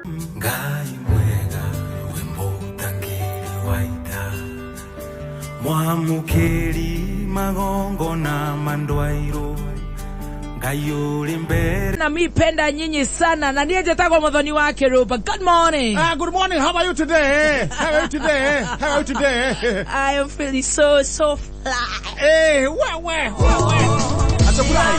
Ngai mwega we mũtangĩri wa ita, mwamũkĩri magongona ma ndwairũ, Ngai ũrĩ mbere. Na mi penda nyinyi sana na niĩ njĩtagwo Muthoni wa Kĩrũmba. Good morning. Ah, good morning. How are you today? How are you today? How are you today? I am feeling so so fly. Hey, we, we, we, we. Atafurahi.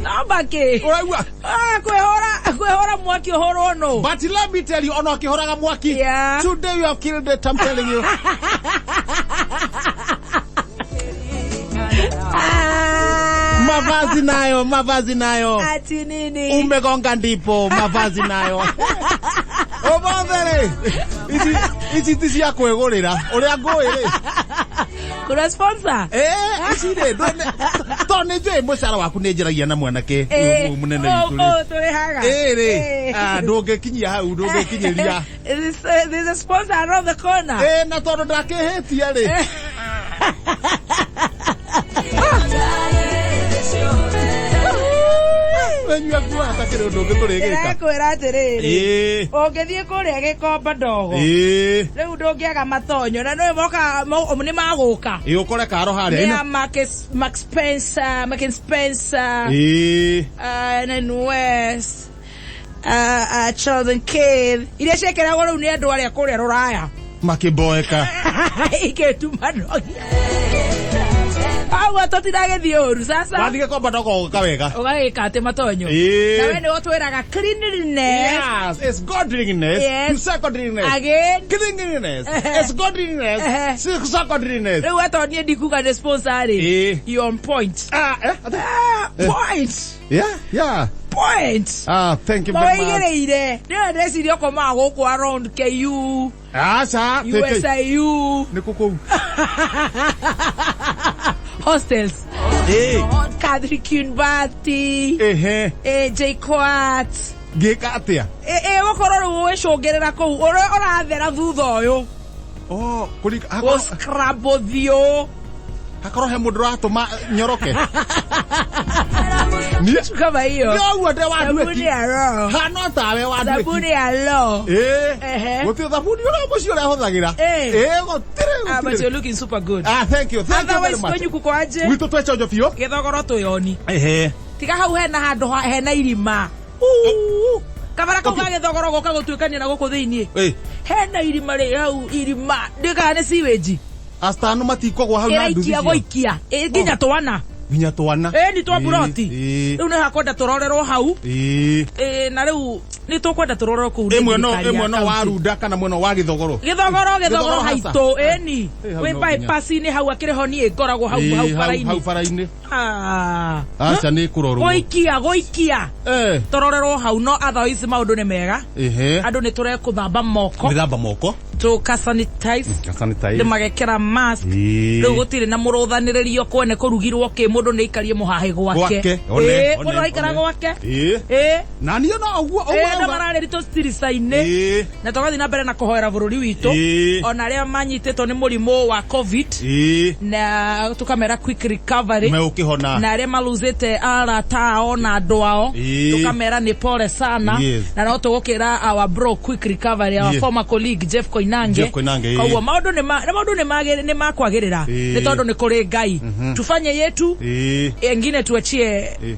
Namba kĩ? Ũraigua? Ah, kwĩhũra kwĩhũra mwaki ũhũrwo nũ? But let me tell you, ona ũkĩhũraga mwaki. Yeah. Today you have killed it, I'm telling you. Ah, Mavazi nayo, mavazi nayo. ati nini? Umegonga ndipo, mavazi nayo. Ũmũthĩ rĩ, ici ici ti cia kwĩgũrĩra. Ũrĩa ngũĩ rĩ. Kuna sponsor? Eh, ici rĩ, tondũ nĩ njũĩ mũcara waku nĩ njaragia na mwanake Eh, ũyũ mũnene oh, witũ rĩ. oh, tũrĩhaga. Ĩĩ rĩ, Eh. ah, ndũngĩkinyia hau, ndũngĩkinyĩria. There's a sponsor around the corner. Ĩĩ, na tondũ ndakĩhĩtia rĩ. Wenyua nguo hatakĩrĩ ũndũ ũngĩ tũrĩgĩka. Ndĩrakwĩra atĩrĩrĩ, Ĩĩ. ũngĩthiĩ kũrĩa Gĩkomba ndogo, Ĩĩ. rĩu ndũngĩaga matonyo na nĩwe mokaga nĩ magũka. Ĩĩ, ũkore karo harĩa. Nĩ a Mark Spencer, Mark and Spencer, Ĩĩ. Nine West, Charles and Keith, iria ciĩkĩragwo rĩu nĩ andũ arĩa kũrĩa rũraya. Makĩmboeka. Ikĩtuma ndogia. Koguo tũtiragĩthiĩ ũru sasa. Wathiĩ Gĩkomba ndogo ũgĩka wega. Ũgagĩka atĩ matonyo. Ĩĩ. Na we nĩwe ũtwĩraga cleanliness. Yes, it's godliness. Yes. To secondliness. Again. Cleanliness. It's godliness. Eh. Secondliness. Rĩu ato niĩ ndikuga nĩ sponsor rĩ. Ĩĩ. You on point. Ah, eh, ate- Ah, point. Yeah. Point. Ah, thank you very much. Mawaigĩrĩire. Nĩwe ndeciria ũkomaga gũkũ around KU, Aca, USIU, nĩ kũ kũu? hostels. Ĩĩ. Catholic University, Ehe. JKUAT. Ngĩka atĩa? Ĩ gũkorwo rĩu ũgĩcũngĩrĩra kũu ũrĩa ũrathera thutha ũyũ. Oh, kũringa Gũ scrub ũthiũ. hakorwo he mũndũ ũratũma nyoroke. Niĩ Kama hiyo. ũguo ndĩ wa Sabuni nduĩki. ya roho. Hana tawe wa nduĩki. Sabuni ya roho. Ĩĩ. Ehe. Gũtirĩ thabuni ũrĩa mũciĩ ũrĩa hũthagĩra. Ĩĩ. Ĩĩ, gũtirĩ, Ah, but gũtirĩ. you're looking super good. Ah, thank you. Thank you very Otherwise much. kwenyu kuko aje? Gwitũ tweconjo biũ. Gĩthogoro twĩoni. Ehe. Tiga hau hena handũ hena irima. Uu. Kabara kau ga gĩthogoro goka gũtuĩkania na gũkũ thĩiniĩ. Ĩĩ. Hena irima rĩ hau irima. Ndĩkaga nĩ sewage. Astano matikogwa hau na nduthi Ĩraikia ciao. gũikia. Ĩ, nginya twana. Nginya twana. Ĩ ni twa buroti. Ĩĩ. Rĩu nĩ hakwenda tũrorerwo hau. Ĩĩ. Ĩ, na rĩu nĩ tũkwenda tũrorerwo kũu nĩ Ĩ mwena thirikari ĩ ya mwena wa county. Runda kana mwena wa Gĩthogoro. Gĩthogoro gĩthogoro Gĩthogoro hasa. haitũ ĩni. Ĩ, hau Wĩ no nginya. bypass-inĩ hau akĩrĩ ho niĩ ngoragwo hau Ĩĩ, hau hau bara-inĩ. bara-inĩ. Ah. Aca nĩ kũrorwo. Gũikia gũikia. Eh. Tũrorerwo hau no otherwise maũndũ nĩ mega. Ehe. Andũ nĩ tũrekũthamba moko. Gwĩthamba moko. Tũka sanitize. Sanitize. Andũ magekĩra mask. Ĩĩ. Rĩu gũtirĩ na mũrũthanĩrĩrio kwene kũrugirwo kĩ mũndũ nĩ aikarie mũhahĩ gwake. Gwake. One, Ĩĩ, one, mũndũ aikara one. gwake. Ĩĩ. Ĩĩ. Na niĩ no ũguo ũguo Ĩĩ, andũ rauga. mararĩri tũcitirica-inĩ. Ĩĩ. Na tũgathiĩ na mbere na kũhoera bũrũri witũ. Ĩĩ. Ona arĩa manyitĩtwo nĩ mũrimũ wa COVID. Ĩĩ. Na tũkamera quick recovery. Meũkĩhona. Na arĩa maluzĩte arata ao na andũ ao. Ĩĩ. Tũkamera nĩ pole sana. Yes. Na no tũgũkĩra our bro quick recovery, our Yes. former colleague Jeff Koinange. Jeff Koinange, ĩĩ. Koguo maũndũ nĩ maũndũ nĩ makwagĩrĩra. Ĩĩ. Nĩ tondũ nĩ kũrĩ Ngai. Tufanye yetu Ĩĩ. engine tuachie Ĩĩ.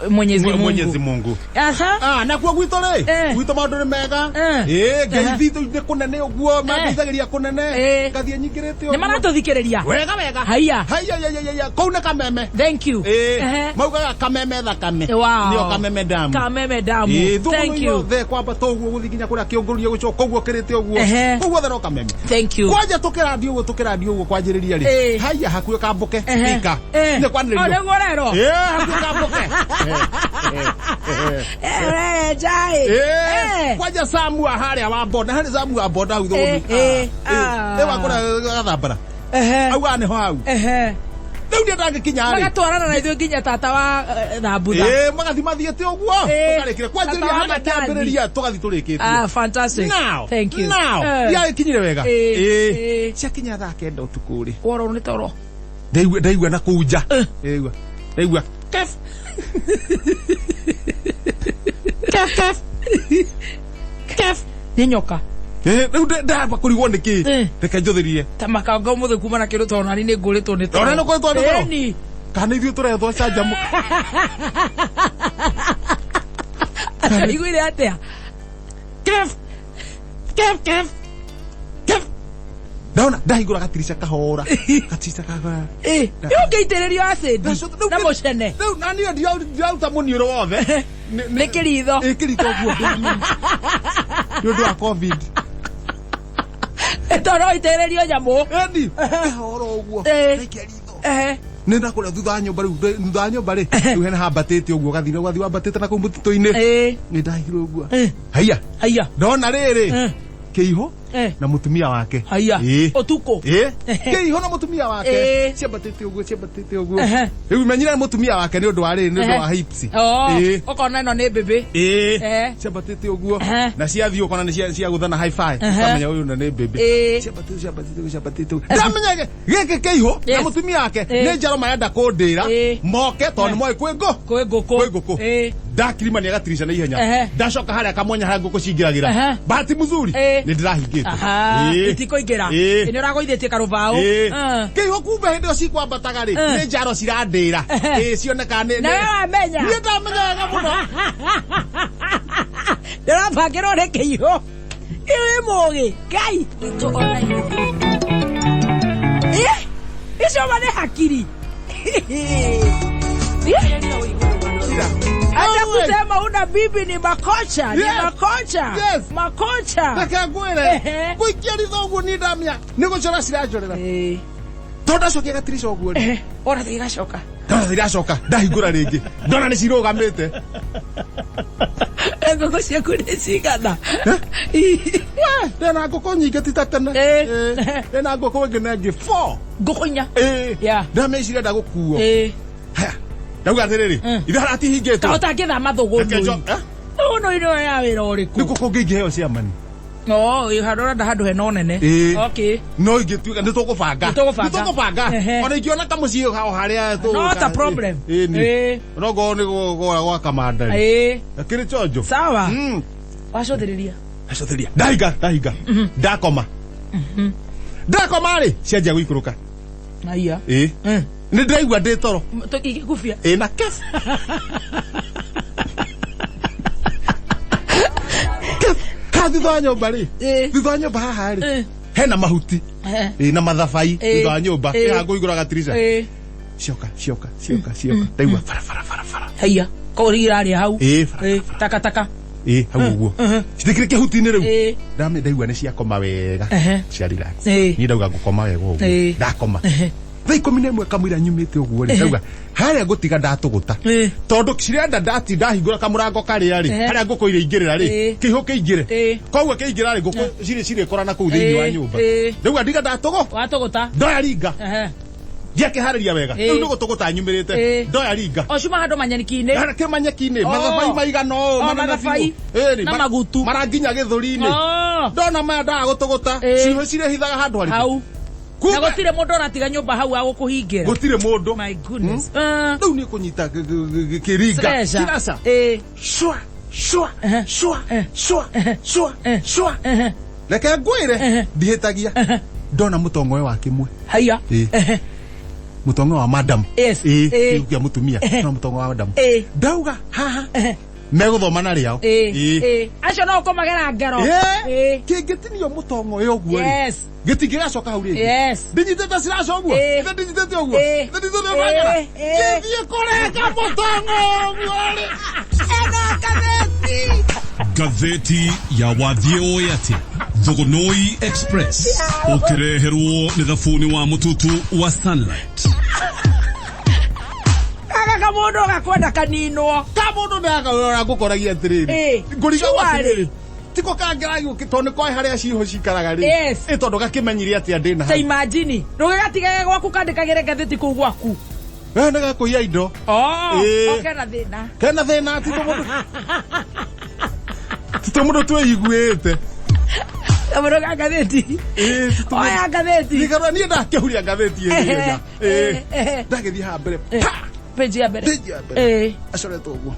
Mwenyezi Mungu. Mwenyezi Mungu. Aha. Ah, nakuo gwitũ rĩ Eh. gwitũ maũndũ nĩ mega Eh. ĩĩ ngai Eh. thitũ nĩ kũnene ũguo mandeithagĩria kũnene Eh. ngathiĩ nyingĩrĩte Nĩ ũguo maratũthikĩrĩria. Wega wega. Haiya. Haiya ya ya ya kũu nĩ kameme. Thank you. Ĩĩ Ehe. maugaga kameme thakame. Wow. Nĩyo kameme damu. Kameme damu. Ĩĩ Thank thũgũrũ you. yothe kwambata ũguo gũthiĩ nginya kũrĩa kĩũngũria gũcoka ũguo kĩrĩte ũguo Ehe. kũu guothe no kameme. Thank you. Kwanja tũkĩrandio ũguo tũkĩrandio ũguo kwanjĩrĩria rĩ Ĩĩ. haiya hakuhĩ kambuke Ehe. ika Eh. nĩ kwanĩrĩrio. O nĩguo ũrerwo? Ĩĩ hakuhĩ kambuke. Eh, Jai. Ĩĩ Eh. kwanja Samu wa harĩa wa boda harĩ Samu wa boda hau thũgũrũ. Eh, eh, ah. Ĩ wa kũrĩa gathambara. Ehe. Augaga nĩho hau. Ehe. Rĩu niĩ ndangĩkinya rĩ. Magatwarana na ithuĩ nginya tata wa thambutha. Ĩĩ magathi mathiĩte ũguo. Ĩĩ. Tũkarĩkĩra kwanjĩrĩria Tata wa harĩa mandathi. kĩambĩrĩria tũgathi tũrĩkĩtie. Ah, fantastic. Now, Thank you. Now, Eh. iagĩkinyire wega. Ĩĩ. Ĩĩ. Ĩĩ. Ciakinya thaa kenda ũtukũ rĩ. Worwo nĩ toro. Ndaigua ndaigua na kũu nja. Ndaigua. Ndaigua. Kef. Kef kef. Kef, nĩ nyoka. Rĩu ndamba kũrigwo nĩ kĩ. Reke njũthĩrie. Ta makanga ũmũthĩ kuma na kĩndũ tondũ nani nĩ ngũrĩtwo nĩ toro. Ona nĩ ũkoretwo nĩ toro? Ĩni. Kana ithuĩ tũrethwo canjamũ. Iguire atĩa? Kef, kef, kef, kef. Ndona ndahingũra gatirica kahora. Gatirica kahora. Rĩu ũngĩitĩrĩrio acid na mũcene. Rĩu na niĩ ndiraruta mũniũrũ wothe. Nĩ kĩritho. Ĩ kĩritho ũguo. Nĩ ũndũ wa COVID. Tondũ ũitĩrĩrio nyamũ. Ĩni kahora ũguo. Ndaikia ritho. Nĩ ndakũrĩa thutha wa nyũmba rĩu, thutha wa nyũmba rĩ, rĩu hena hambatĩte ũguo, ũgathiĩ ũgathiĩ wambatĩte na kũu mũtitũ-inĩ. Nĩ ndahingire ũguo. Haiya. Haiya. Ndona rĩrĩ kĩihũ na mũtumia wake. Haiya. Ũtukũ. Kĩihũ na mũtumia wake. Ciambatĩte ũguo, ciambatĩte ũguo. Rĩu menyire mũtumia wake nĩ ũndũ wa rĩrĩ, nĩ ũndũ wa hips. Ũkona ĩno nĩ mbĩmbĩ. Ciambatĩte ũguo. Na ciathiĩ ũkona nĩ ciagũthana high five. Ũkamenya ũyũ na nĩ mbĩmbĩ. Ciambatĩte, ciambatĩte, ciambatĩte ũguo. Ndamenya gĩkĩ kĩihũ na mũtumia wake nĩ njaro marenda kũndĩra moke tondũ nĩ moĩ kwĩ ngũ. Kwĩ ngũkũ. Kwĩ ngũkũ. Ndakirimania gatirica na ihenya. Ndacoka harĩa kamwanya harĩa ngũkũ cingĩragĩra. Bahati mzuri nĩ ndĩrahingĩte. Itikũingĩra. Nĩ ũragũithĩtie karũbaũ. Kĩihũ kumbe hĩndĩ ĩyo cikwambataga rĩ, nĩ njaro cirandĩra. Cioneka nĩ. Nawe wamenya. Niĩ ndamenya wega mũno. Ndĩrabangĩrwo nĩ kĩihũ. Ĩĩ mũgĩ. Ngai. Icio ma nĩ hakiri. Hata kusema una bibi ni makocha, ni makocha. Makocha. Reke ngwĩre. Gũikia ritho ũguo niĩ ndamenya nĩ gũcora ciranjorera. Tondũ ndacokia gatirica ũguo rĩ. Ora thigacoka. Ndona thiracoka, ndahingũra rĩngĩ. Ndona nĩ cirũgamĩte. Ngũkũ ciaku nĩ cigana? Ndĩna ngũkũ nyingĩ ti ta tene. Ndĩna ngũkũ ĩngĩ na ĩngĩ 4. Ngũkũ inya. Ndamenya cirenda gũkuo. Ndauga atĩrĩrĩ, ithe harĩa atihingĩtwo. Ka ũtangĩthama thũgũnũ. Thũgũnũ ĩno ya wĩra ũrĩkũ? Nĩ ngũkũ ngĩingĩheo ciamani. Handũ ũrenda handũ hena ũnene. No ingĩtuĩka nĩ tũkũbanga. Nĩ tũkũbanga. Ona ingĩona kamũciĩ o harĩa Not a problem. No ngorwo nĩ gũgũra gwa kamanda. Akĩrĩ chonjo. Sawa. Wacũthĩrĩria. Wacũthĩrĩria. Ndahinga, ndahinga. Ndakoma. Ndakoma rĩ, cianjia gũikũrũka. Haiya. Nĩ ndĩraigua ndĩ toro. Igĩkubia. Na kef. Ha thutha wa nyũmba rĩ. Thutha wa nyũmba haha rĩ. Hena mahuti. Na mathabai thutha wa nyũmba. Ĩha ngũigũra gatirica. Cioka, cioka, cioka, cioka. Ndaigua bara bara bara bara. Haiya. Koguo irarĩa hau. Takataka. Hau ũguo. Citikĩrĩ kĩhuti-inĩ rĩu. Ndamenya ndaigua nĩ ciakoma wega. Cia relax. Niĩ ndauga ngũkoma wega ũguo. Ndakoma. Thaa 11 kamũira nyumĩte ũguo rĩ, ndauga harĩa ngũtiga ndatũgũta. Tondũ cirenda ndati ndahingũra kamũrango karĩa rĩ, harĩa ngũkũ irĩingĩrĩra rĩ, kĩihũ kĩingĩre. Koguo kĩingĩra rĩ, ngũkũ cirĩkora na kũu thĩinĩ wa nyũmba. Ndauga ndiga ndatũgũ. Watũgũta. Ndoya ringa. Ndiakĩharĩria wega. Rĩu nĩ gũtũgũta nyumĩrĩte. Ndoya ringa. O cuma handũ manyeki-inĩ. Kĩmanyeki-inĩ. Mathabai maigana ũũ, manene Mathabai. biũ. Na magutu. Maranginya gĩthũri-inĩ. Ndona maya ndaga gũtũgũta. Ciihũ cirĩhithaga handũ harĩkũ? Hau. Na gũtirĩ mũndũ ũratiga nyũmba hau agũkũhingĩra. Gũtirĩ mũndũ. My goodness. Rĩu nĩ kũnyita kĩringa. Kĩraca. Shwa, shwa, shwa, shwa, shwa, shwa. Reke ngwĩre, ndihĩtagia. Ndona mũtongoe wa kĩmwe. Haiya. Mũtongo wa madam. Kĩu kĩa mũtumia. No mũtongo wa madam. Ndauga haha. Megũthoma na rĩao. Acio no ũkũmagera ngero. Kĩngĩtinio mũtongo ũyũ ũguo rĩ. Gĩtingĩgacoka hau rĩngĩ. Ndinyitĩte ciraca ũguo. Ndinyitĩte ũguo. Ndinyitĩte ũguo. Gĩthiĩ kũrenga mũtongo ũguo rĩ. Ĩno ngathĩti. Ngathĩti ya wathiĩ ũĩ atĩa. Thogonoi Express. Ũkĩreherwo nĩ thabuni wa mũtutu wa Sunlight. Gaka kamũndũ gakwenda kaninwo. Kamũndũ nĩ ngũkoragia atĩrĩrĩ. Ngũrigagwo atĩrĩrĩ. Tiko kangeragia tondũ nĩ koĩ harĩa ciihũ cikaraga rĩ. Tondũ gakĩmenyire atĩa ndĩna hau. Ta imagine. Ndũgĩgatigage gwaku kandĩkagĩre ngathĩti kũu gwaku. Nĩ gakũiya indo. Kena thĩna. Kena thĩna tito mũndũ twĩiguĩte. Kamũndũ ka ngathĩti. Oya ngathĩti. Nĩgarũra niĩ ndakĩhuria ngathĩti ĩrĩa. Ndagĩthiĩ haha mbere. Page ya mbere. Page ya mbere. Acoretwo ũguo.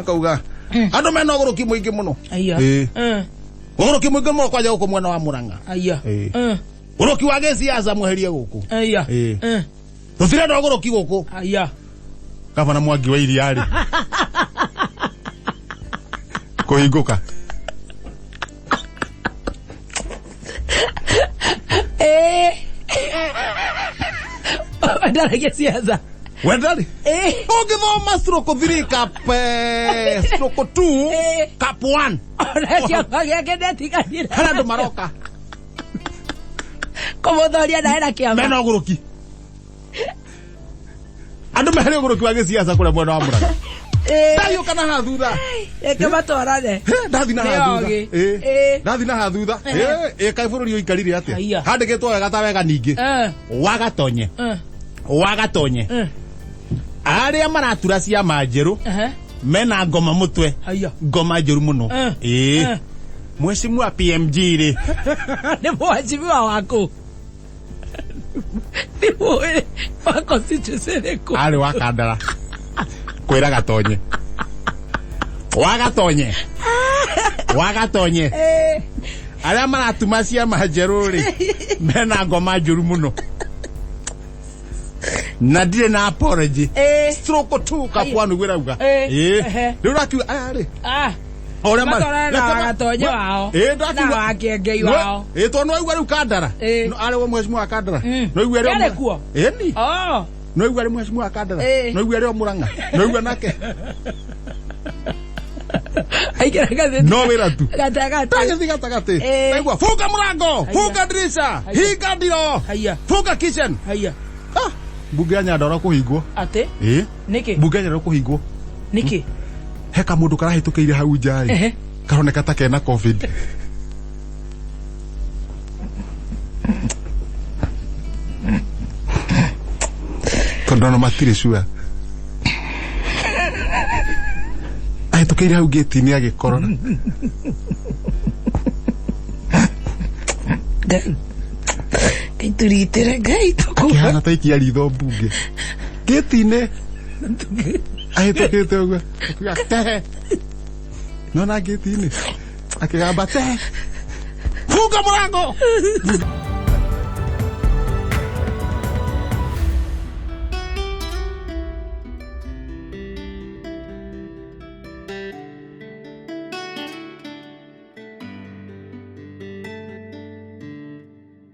Akauga Andũ mena ũgũrũki mũingĩ mũno. Aya. Ĩĩ. Eh. Ũgũrũki mũingĩ mũno kwanja gũkũ mwena wa Murang'a. Aya. Ĩĩ. Eh. Ũgũrũki wa gĩciaca mweherie gũkũ. Aya. Ĩĩ. Eh. Tũtirenda ũgũrũki gũkũ. Aya. Gavana Mwangi wa Iria rĩ. Kũhingũka. Eh. Ndaragia siasa. Wendari. Eh. Ũngĩthoma stroke 3 cap stroke 2 Eh. cap 1 Ona kĩama gĩake ndetiganire. harĩa andũ maroka Kũmũthoria nawe na kĩama. mena ũgũrũki. Andũ meherie ũgũrũki wa gĩciaca kũrĩa mwena wa Murang'a. Eh. Ndaiũka na haha thutha. Reke matwarane. He, ndathi na haha Nĩ thutha. ogĩ. Ĩ. Ĩ. Ndathi na haha thutha. Ehe. Ĩ, kaĩ bũrũri ũikarire atĩa? Haiya. Handĩkĩtwo wega ta wega ningĩ. Eh. Wagatonye. Eh. Wagatonye. Eh. Arĩa maratura ciama njerũ Eh. mena ngoma mũtwe. Haiya. Ngoma njũru mũno. Eh. Ĩ. Eh. Mheshimiwa PMG rĩ. Nĩ mheshimiwa waku. Nĩ mũĩ wa constituency ĩrĩkũ? Arĩ wa Kandara. Kwĩra Gatonye. Wagatonye. Wagatonye. Eh. Arĩa maratuma ciama njerũ rĩ mena ngoma njũru mũno. Na ndirĩ na apology. Eh. Stroke 2 kapwa nĩguo ĩrauga. Eh. Ĩ. Ehe. Rĩu ũrakiuga aya rĩ. Ah. Ũrĩa ma- Matwarane na Reke ma- Wagatonye wao. Ĩ, ndakiuga- Na wa Kĩengei wao. Ĩ, tondũ nĩwaigua rĩu Kandara. Ĩ. No, arĩ we mheshimiwa wa Kandara. Mm. Nĩwaigua arĩ o Yarĩ Murang'a. kuo? Ĩni. Oh. Nĩwaigua arĩ mheshimiwa wa Kandara. Ĩ. Nĩwaigua arĩ o Murang'a. Nĩwaigua nake. Aingĩra gathĩti. No wĩra tu. Gatagatĩ. Ndagĩthiĩ gatagatĩ. Ĩ. Ndaigua funga mũrango, funga dirisha, Haiya. hinga ndiro, Haiya. funga kitchen. Haiya. Ah, mbunge ya Nyandarua kũhingwo. Atĩ? Ĩ. Nĩkĩ? Mbunge ya Nyandarua kũhingwo. Nĩkĩ? He kamũndũ karahĩtũkĩire hau nja rĩ. Ehe. Karoneka ta kena COVID. Tondũ ona matirĩ sure. Ahĩtũkĩire hau gate-inĩ agĩkorora. Ngai. Ngai tũrigitĩre Ngai tũkua. Akĩhana ta ikia ritho mbunge. Gate-inĩ ahĩtũkĩte ũguo. Akiuga tehe. Nona gate-inĩ. Akĩgamba tehe. Funga mũrango.